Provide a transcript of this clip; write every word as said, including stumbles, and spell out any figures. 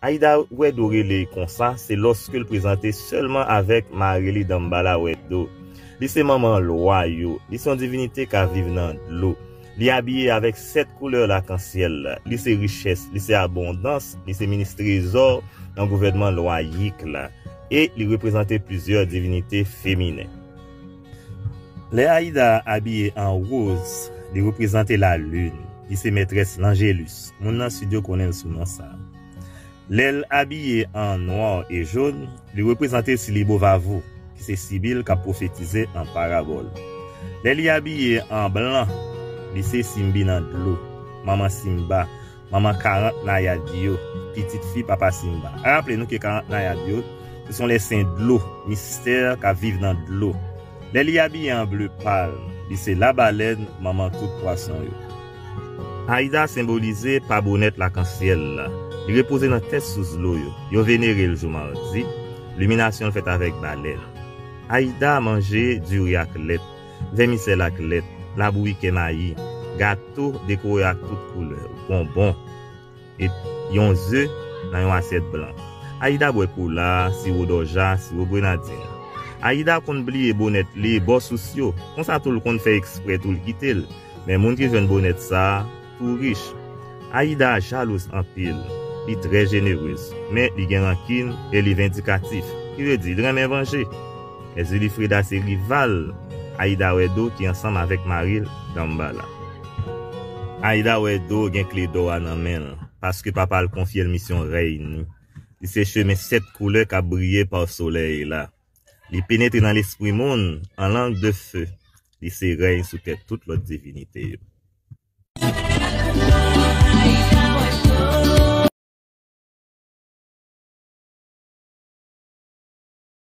Aida Wèdo rele konsa, se lòske l prezante sèlman avèk mari li Danmbala Wèdo. Li se manman lwa yo. Li se yon divinite k ap viv nan dlo. Li abiye avèk sèt koulè lakansyèl la. Li se richès, li se abondans, li se minis trezò nan gouvènman lwayik la. E li reprezante plizyè divinite feminen. Lè Aida abiye an woz, li reprezante lalin. Li se mètrès Lanjelis. Moun nan sid yo konnen l sou non sa a. Lè l abiye an nwa e jòn, li reprezante Silibo Vavou, ki se Sibil k ap pwofetize an parabòl. Lè li abiye an blan, li se Simbi nan dlo, manman Simba, manman karant nayad yo, pitit fi papa Simba. Raple nou ke karant nayad yo, se son lè sen dlo, mistè k ap viv nan dlo. Lè li abiye an ble pal, li se labalèn, manman tout pwason yo. Aida senbolize pa bonèt lakansyèl la. Li repoze nan tèt sous dlo yo. Yo venere l jou madi. Liminasyon l fèt avèk balèn. Aida manje diri ak lèt, vèmisèl ak lèt, labouyi kè mayi, gato dekore ak tout koulè, bonbon, e yon ze nan yon asyèt blan. Aida bwè kola, siwo dòja, siwo grenadin. Aida konn bliye bonèt li bò sous yo. Konsa tou l konn fè eksprè tou l kite l. Men moun ki jwenn bonèt sa a, tou rich. Aida jalouz anpil. Li trè jenerez, men li gen rankin e li vendikatif. Ki vle di, li renmen vanje. Ezili Freda se rival Aida Wèdo ki ansanm avèk mari l, Danmbala. Aida Wèdo gen kle dò a nan men l, paske papa l konfye l misyon rèy ni. Li se chemen sèt koulè k ap briye pa solèy la. Li penetre nan lespri moun an lang de fe. Li se rèy sou tèt tout lòt divinite yo.